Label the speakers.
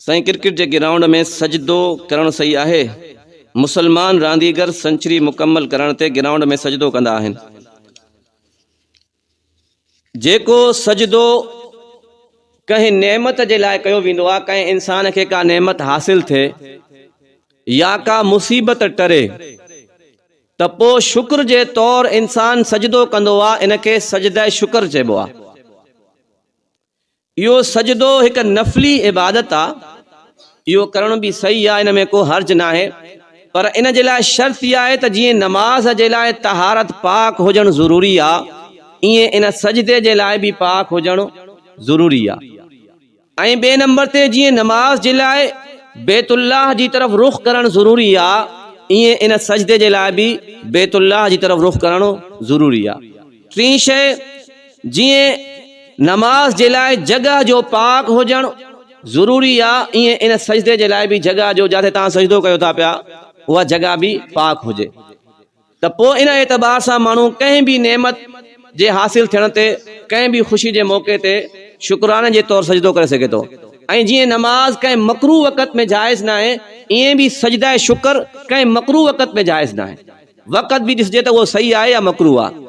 Speaker 1: سائين ڪرڪيٽ جي گرائونڊ ۾ سجدو ڪرڻ صحيح آهي؟ مسلمان رانديگر سنچري مڪمل ڪرڻ تي گرائونڊ ۾ سجدو ڪندا آهن. جيڪو سجدو ڪنهن نعمت جي لاء ڪيو ويندو آهي، ڪنهن انسان کي ڪا نعمت حاصل ٿئي يا ڪا مصيبت ٽري ته پوء شڪر جي طور انسان سجدو ڪندو آهي، ان کي سجده شڪر چئبو آهي. اهو سجدو هڪ نفلي عبادت آ، اهو ڪرڻ به صحيح آ، ان ۾ ڪو حرج ناهي، پر ان جي لاء شرط اها آهي ته جيئن نماز جي لاء طهارت پاڪ هجڻ ضروري آ، ايئن ان سجدي جي لاء به پاڪ هجڻ ضروري آ. ۽ ٻئي نمبر تي جيئن نماز جي لاء بيت الله جي طرف رخ ڪرڻ ضروري آ، ايئن ان سجدي جي لاء به بيت الله جي طرف رخ ڪرڻ ضروري آ. ٽين شيء، جيئن نماز جي لاء جڳهه جو پاڪ هجڻ ضروري آ، ايئن ان سجدي جي لاء به جڳهه جو جاٿي توهان سجدو ڪيو ٿا پيا اها جڳهه به پاڪ هجي ته پوء ان اعتبار سان ماڻهو ڪنهن به نعمت جي حاصل ٿيڻ تي ڪنهن به خوشي جي موقعي تي شڪراني جي طور سجدو ڪري سگهي ٿو ۽ جيئن نماز ڪنهن مڪروه وقت ۾ جائز ناهي ايئن به سجده شڪر ڪنهن مڪروه وقت ۾ جائز ناهي. وقت به ڏسجي ته اهو صحيح آهي يا مڪروه آهي.